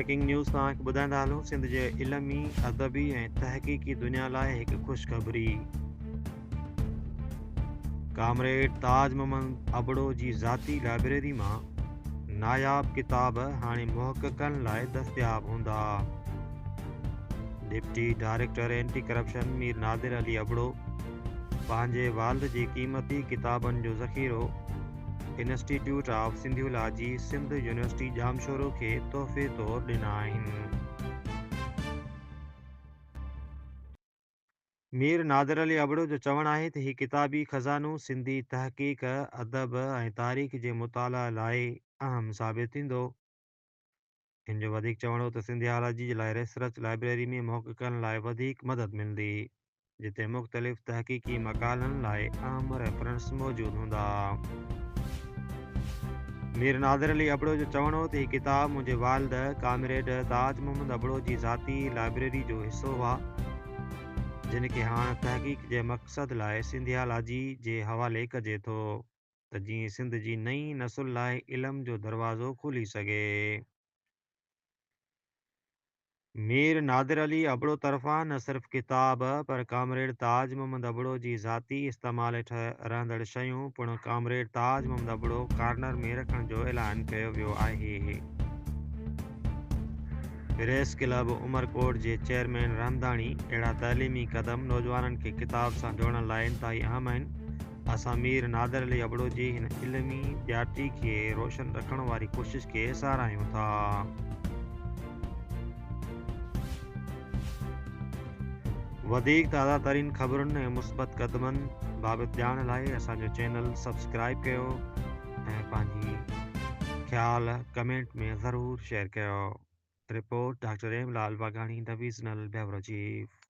Breaking news توهان کي ٻڌائيندا هلون سنڌ جي علمي، ادبي ۽ تحقيقي دنيا لاء هڪ خوشخبري. ڪامريڊ تاج محمد ابڙو جي ذاتي لائبريري مان ناياب ڪتاب هاڻي محققن لاء دستياب هوندا. Deputy director anti corruption Mir Nadir Ali Abro پنهنجي والد جي قيمتي ڪتابن جو ذخيرو institute of Sindhology Sindh university Jamshoro کي تحفي طور ڏنا آهن. مير نادر علي ابڙو جو چوڻ آهي ته هي ڪتابي خزانو سنڌي تحقيق، ادب ۽ تاريخ جي مطالعي لاء اهم ثابت ٿيندو. هن جو وڌيڪ چوڻ هو ته سنڌيالاجي جي لاء ريسرچ لائبريري ۾ محققن لاء وڌيڪ مدد ملندي، جتي مختلف تحقيقي مقالن لاء اهم ريفرنس موجود هوندا. مير نادر علي ابڙو جو چوڻ هو ته هي ڪتاب منهنجي والد ڪامريڊ تاج محمد ابڙو جي ذاتي لائبريري جو حصو هئا، جن کي هاڻ تحقيق جي مقصد لاء سنڌيالاجي جي حوالي ڪجي ٿو. ته جيئن سنڌ جي نئين نسل لاء علم جو دروازو کلي سگهي. مير نادر علي ابڙو طرفان نه صرف ڪتاب پر ڪامريڊ تاج محمد ابڙو جي ذاتي استعمال هيٺ رهندڙ شيون پڻ ڪامريڊ تاج محمد ابڙو ڪارنر ۾ رکڻ جو اعلان ڪيو ويو آهي. پريس ڪلب عمرڪوٽ جي چيئرمين رحمداڻي اهڙا تعليمي قدم نوجوانن کي ڪتاب سان جوڙڻ لاء انتهائي اهم آهن. اسان مير نادر علي ابڙو جي هن علمي ڏياٽي کي روشن رکڻ واري ڪوشش کي ساراهيون ٿا. وڌيڪ تازه ترين خبرن ۽ مثبت قدمن بابت ڄاڻ لاء اسان جو چينل سبسڪرائب ڪيو ۽ پنهنجي خيال ڪمينٽ ۾ ضرور شيئر ڪيو. Report, doctor M Lal Waghani, divisional bureau chief.